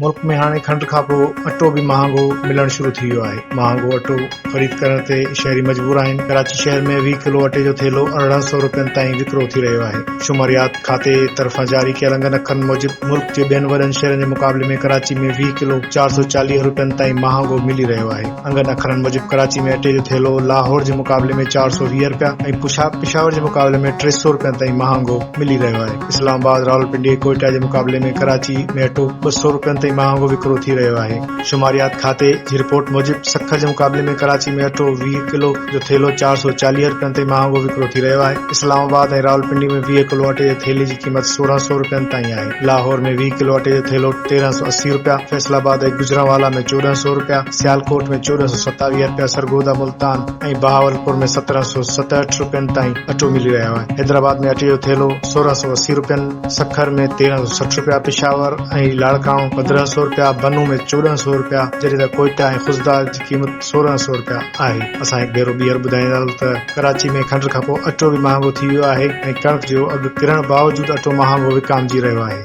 ملڪ ۾ هاڻي کنڊ کانپوء اٽو به مهانگو ملڻ شروع ٿي ويو آهي. مهانگو اٽو خريد ڪرڻ تي شهري مجبور آهن. ڪراچي شهر ۾ 20 ڪلو اٽي جو ٿيلهو 1800 روپين تائين وڪرو ٿي رهيو آهي. شماريات کاتي طرفان جاري ڪيل انگن اکرن موجب ملڪ جي ٻين وڏن شهرن جي مقابلي ۾ ڪراچي ۾ 20 ڪلو 440 روپين تائين مهانگو ملي رهيو آهي. انگن اکرن موجب ڪراچي ۾ اٽي جو ٿيلهو لاهور جي مقابلي ۾ 420 رپيا ۽ پشاور جي مقابلي ۾ 300 روپين تائين مهانگو ملي رهيو آهي. اسلام آباد، راولپنڊي ۽ ڪوئيٽا جي مقابلي ۾ ڪراچي ۾ اٽو 200 روپين تائين مهانگو وڪرو ٿي رهيو آهي. شماريات کاتي جي رپورٽ موجب سکر جي مقابلي ۾ ڪراچي ۾ اٽو 20 ڪلو جو ٿيلهو 440 روپين تائين مهانگو وڪرو ٿي رهيو آهي. اسلام آباد ۽ راولپنڊي ۾ 20 ڪلو اٽي جي ٿيلهي جي قيمت 1600 روپين تائين آهي. لاهور ۾ 20 ڪلو اٽي جو ٿيلهو 1380 روپيا، فيصل آباد ۽ گجرانوالا ۾ 1400 روپيا، سيالڪوٽ ۾ 1427 روپيا، سرگوڌا، ملتان ۽ بهاولپور ۾ 1767 روپين تائين اٽو ملي رهيو آهي. حيدرآباد ۾ اٽي جو ٿيلهو 1680 روپين، سکر ۾ 1360 روپيا، پشاور ۽ لاڙڪاڻو 1500 روپيا، بنو ۾ 1400 روپيا، جڏهن ته ڪوئيٽا ۽ خضدار جي قيمت 1600 روپيا آهي. اسان هڪ ڀيرو ٻيهر ٻڌائيندا هلون ته ڪراچي ۾ کنڊ کانپوء اٽو به مهانگو ٿي ويو آهي ۽ ڪڻڪ جو اگهه ڪرڻ باوجود اٽو مهانگو وڪامجي رهيو آهي.